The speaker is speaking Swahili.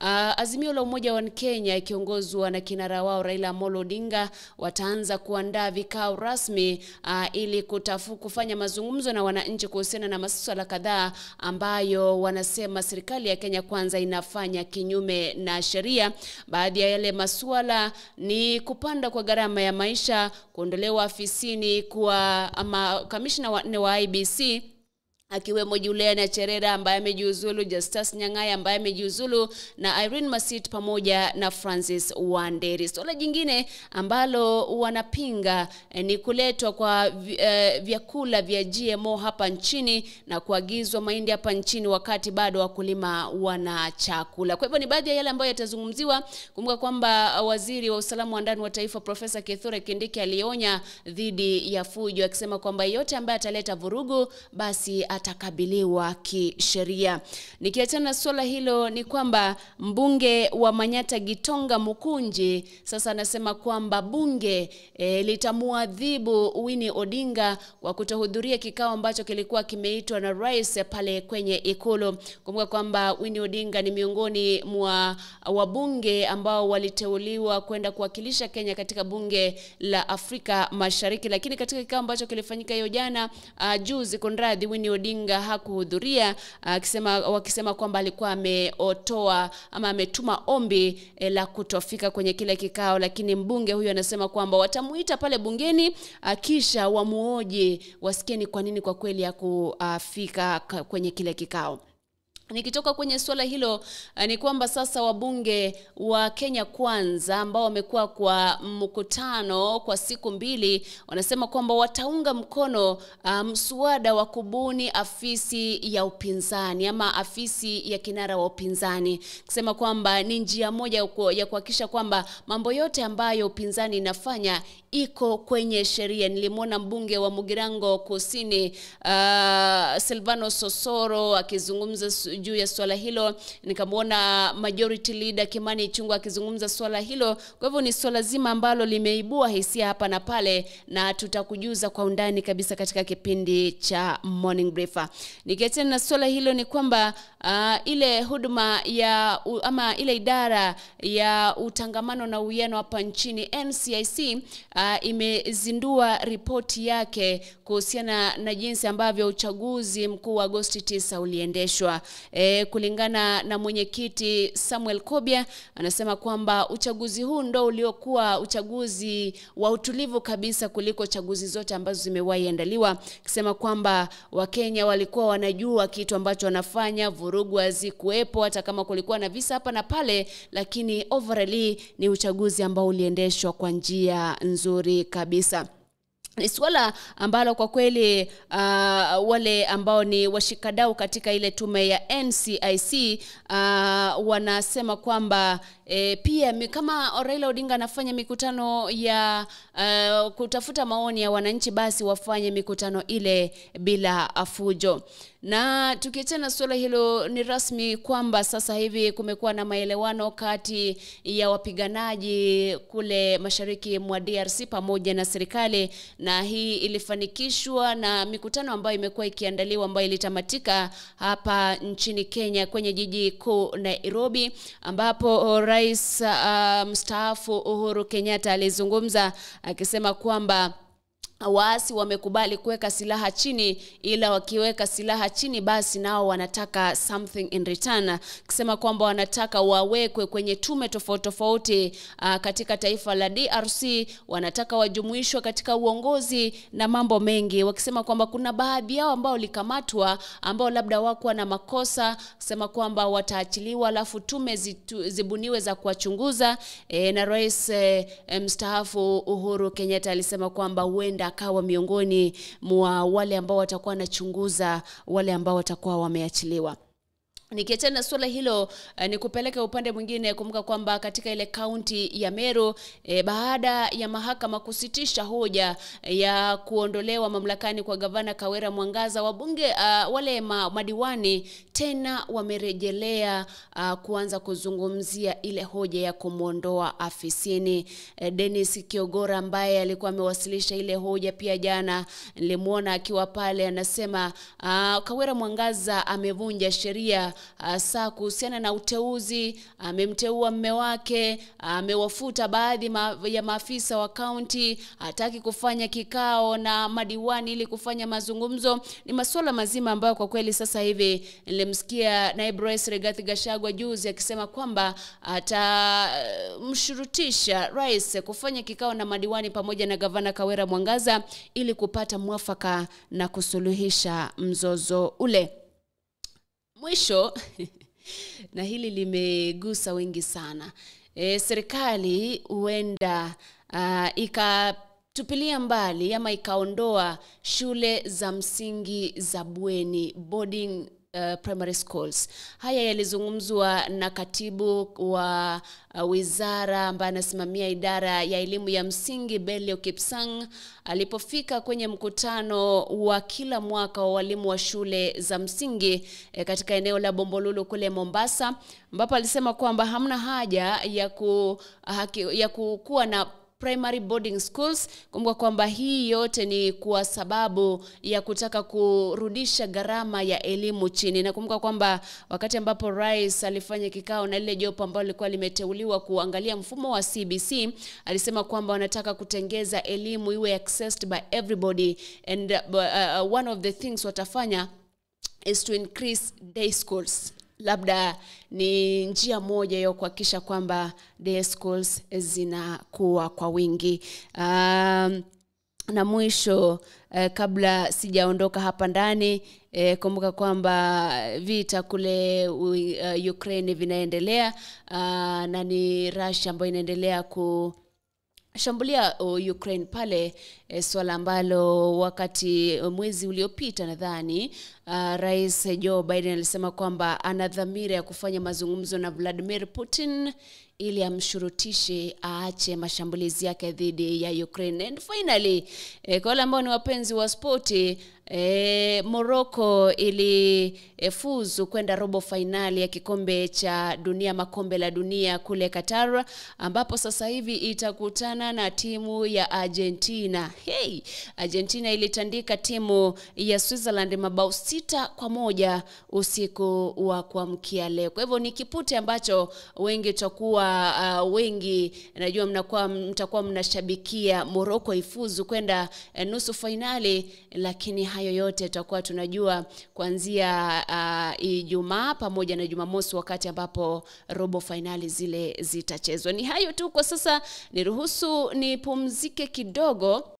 Azimio la Umoja wa Kenya ikiongozwa na kinara wao Raila Amolo Odinga wataanza kuandaa vikao rasmi ili kufanya mazungumzo na wananchi kuhusiana na masuala kadhaa ambayo wanasema serikali ya Kenya Kwanza inafanya kinyume na sheria. Baadhi ya yale masuala ni kupanda kwa gharama ya maisha, kuondolewa afisini kwa kamishna wanne wa IEBC akiwemo Juliana Cherera ambaye amejiuzulu, Justus Nyang'aya ambaye amejiuzulu na Irene Masit pamoja na Francis Wanderi. Swala jingine ambalo wanapinga ni kuletwa kwa vyakula vya GMO hapa nchini na kuagizwa mahindi hapa nchini wakati bado wakulima wana chakula. Kwa hivyo ni baadhi ya yale ambayo yatazungumziwa. Kumbuka kwamba waziri wa usalama wa ndani wa taifa Profesa Kithure Kindiki alionya dhidi ya fujo akisema kwamba yote ambaye ataleta vurugu basi atakabiliwa kisheria. Nikiachana na swala hilo ni kwamba mbunge wa Manyata Gitonga Mukunji sasa anasema kwamba bunge litamuadhibu Winnie Odinga kwa kutohudhuria kikao ambacho kilikuwa kimeitwa na rais pale kwenye Ikulu. Kumbuka kwamba Winnie Odinga ni miongoni mwa wabunge ambao waliteuliwa kwenda kuwakilisha Kenya katika bunge la Afrika Mashariki, lakini katika kikao ambacho kilifanyika hiyo jana juzi, kunradhi, Winnie Odinga hakuhudhuria, wakisema kwamba alikuwa ameotoa ama ametuma ombi la kutofika kwenye kile kikao. Lakini mbunge huyo anasema kwamba watamuita pale bungeni kisha wamuoje, wasikie ni kwa nini kwa kweli hakufika kwenye kile kikao. Nikitoka kwenye swala hilo ni kwamba sasa wabunge wa Kenya Kwanza ambao wamekuwa kwa mkutano kwa siku mbili wanasema kwamba wataunga mkono mswada wa kubuni afisi ya upinzani ama afisi ya kinara wa upinzani, kusema kwamba ni njia moja ya kuhakikisha kwamba mambo yote ambayo upinzani inafanya iko kwenye sheria. Nilimwona mbunge wa Mugirango Kusini Silvano Sosoro akizungumza juu ya swala hilo, nikamwona majority leader Kimani Ichung'wah akizungumza swala hilo. Kwa hivyo ni swala zima ambalo limeibua hisia hapa na pale, na tutakujuza kwa undani kabisa katika kipindi cha Morning Briefer. Nikiachana na swala hilo ni kwamba ile huduma ya ama ile idara ya utangamano na uwiano hapa nchini NCIC imezindua ripoti yake kuhusiana na jinsi ambavyo uchaguzi mkuu wa Agosti 9 uliendeshwa. Kulingana na mwenyekiti Samuel Kobia, anasema kwamba uchaguzi huu ndo uliokuwa uchaguzi wa utulivu kabisa kuliko chaguzi zote ambazo zimewahi andaliwa, akisema kwamba Wakenya walikuwa wanajua kitu ambacho wanafanya, vurugu hazikuwepo hata kama kulikuwa na visa hapa na pale, lakini overall ni uchaguzi ambao uliendeshwa kwa njia nzuri kabisa. Ni swala ambalo kwa kweli wale ambao ni washikadau katika ile tume ya NCIC wanasema kwamba pia kama Raila Odinga anafanya mikutano ya kutafuta maoni ya wananchi, basi wafanye mikutano ile bila fujo. Na tukiachana swala hilo, ni rasmi kwamba sasa hivi kumekuwa na maelewano kati ya wapiganaji kule mashariki mwa DRC pamoja na serikali, na hii ilifanikishwa na mikutano ambayo imekuwa ikiandaliwa ambayo ilitamatika hapa nchini Kenya kwenye jiji kuu Nairobi, ambapo Rais mstaafu Uhuru Kenyatta alizungumza akisema kwamba waasi wamekubali kuweka silaha chini, ila wakiweka silaha chini basi nao wanataka something in return, kusema kwamba wanataka wawekwe kwenye tume tofauti tofauti katika taifa la DRC, wanataka wajumuishwe katika uongozi na mambo mengi, wakisema kwamba kuna baadhi yao ambao likamatwa ambao labda wakuwa na makosa, kusema kwamba wataachiliwa alafu tume zibuniwe za kuwachunguza. Na Rais mstaafu Uhuru Kenyatta alisema kwamba huenda akawa miongoni mwa wale ambao watakuwa wanachunguza wale ambao watakuwa wameachiliwa. Nikiachana na swala hilo, ni kupeleka upande mwingine. Kumbuka kwamba katika ile kaunti ya Meru, baada ya mahakama kusitisha hoja ya kuondolewa mamlakani kwa gavana Kawira Mwangaza, wabunge wale madiwani tena wamerejelea kuanza kuzungumzia ile hoja ya kumuondoa afisini. Dennis Kiogora ambaye alikuwa amewasilisha ile hoja pia jana, nilimuona akiwa pale anasema Kawira Mwangaza amevunja sheria hasa kuhusiana na uteuzi. Amemteua mume wake, amewafuta baadhi ya maafisa wa kaunti, hataki kufanya kikao na madiwani ili kufanya mazungumzo. Ni masuala mazima ambayo kwa kweli sasa hivi nilimsikia naibu rais Rigathi Gachagua juzi akisema kwamba atamshurutisha rais kufanya kikao na madiwani pamoja na gavana Kawira Mwangaza ili kupata mwafaka na kusuluhisha mzozo ule. Mwisho na hili limegusa wengi sana. Serikali huenda ikatupilia mbali ama ikaondoa shule za msingi za bweni, boarding primary schools. Haya yalizungumzwa na katibu wa wizara ambaye anasimamia idara ya elimu ya msingi Belio Kipsang alipofika kwenye mkutano wa kila mwaka wa walimu wa shule za msingi katika eneo la Bombolulu kule Mombasa, ambapo alisema kwamba hamna haja ya kuwa na primary boarding schools. Kumbuka kwamba hii yote ni kwa sababu ya kutaka kurudisha gharama ya elimu chini. Na kumbuka kwamba wakati ambapo rais alifanya kikao na lile jopo ambalo lilikuwa limeteuliwa kuangalia mfumo wa CBC, alisema kwamba wanataka kutengeza elimu iwe accessed by everybody, and one of the things watafanya is to increase day schools. Labda ni njia moja ya kuhakikisha kwamba day schools zinakuwa kwa wingi. Na mwisho, kabla sijaondoka hapa ndani, kumbuka kwamba vita kule Ukraine vinaendelea, na ni Russia ambayo inaendelea ku shambulia Ukraine pale, swala ambalo wakati mwezi uliopita nadhani Rais Joe Biden alisema kwamba ana dhamira ya kufanya mazungumzo na Vladimir Putin ili amshurutishe aache mashambulizi yake dhidi ya Ukraine. And finally, kwa wale ambao ni wapenzi wa spoti, Morocco ilifuzu kwenda robo finali ya kikombe cha dunia, makombe la dunia kule Qatar, ambapo sasa hivi itakutana na timu ya Argentina. Hey, Argentina ilitandika timu ya Switzerland mabao 6-1 usiku wa kuamkia leo. Kwa hivyo ni kipute ambacho wengi tutakuwa wengi najua mtakuwa mnashabikia Morocco ifuzu kwenda nusu finali, lakini hayo yote tutakuwa tunajua kuanzia Ijumaa pamoja na Jumamosi wakati ambapo robo finali zile zitachezwa. Ni hayo tu kwa sasa, niruhusu nipumzike kidogo.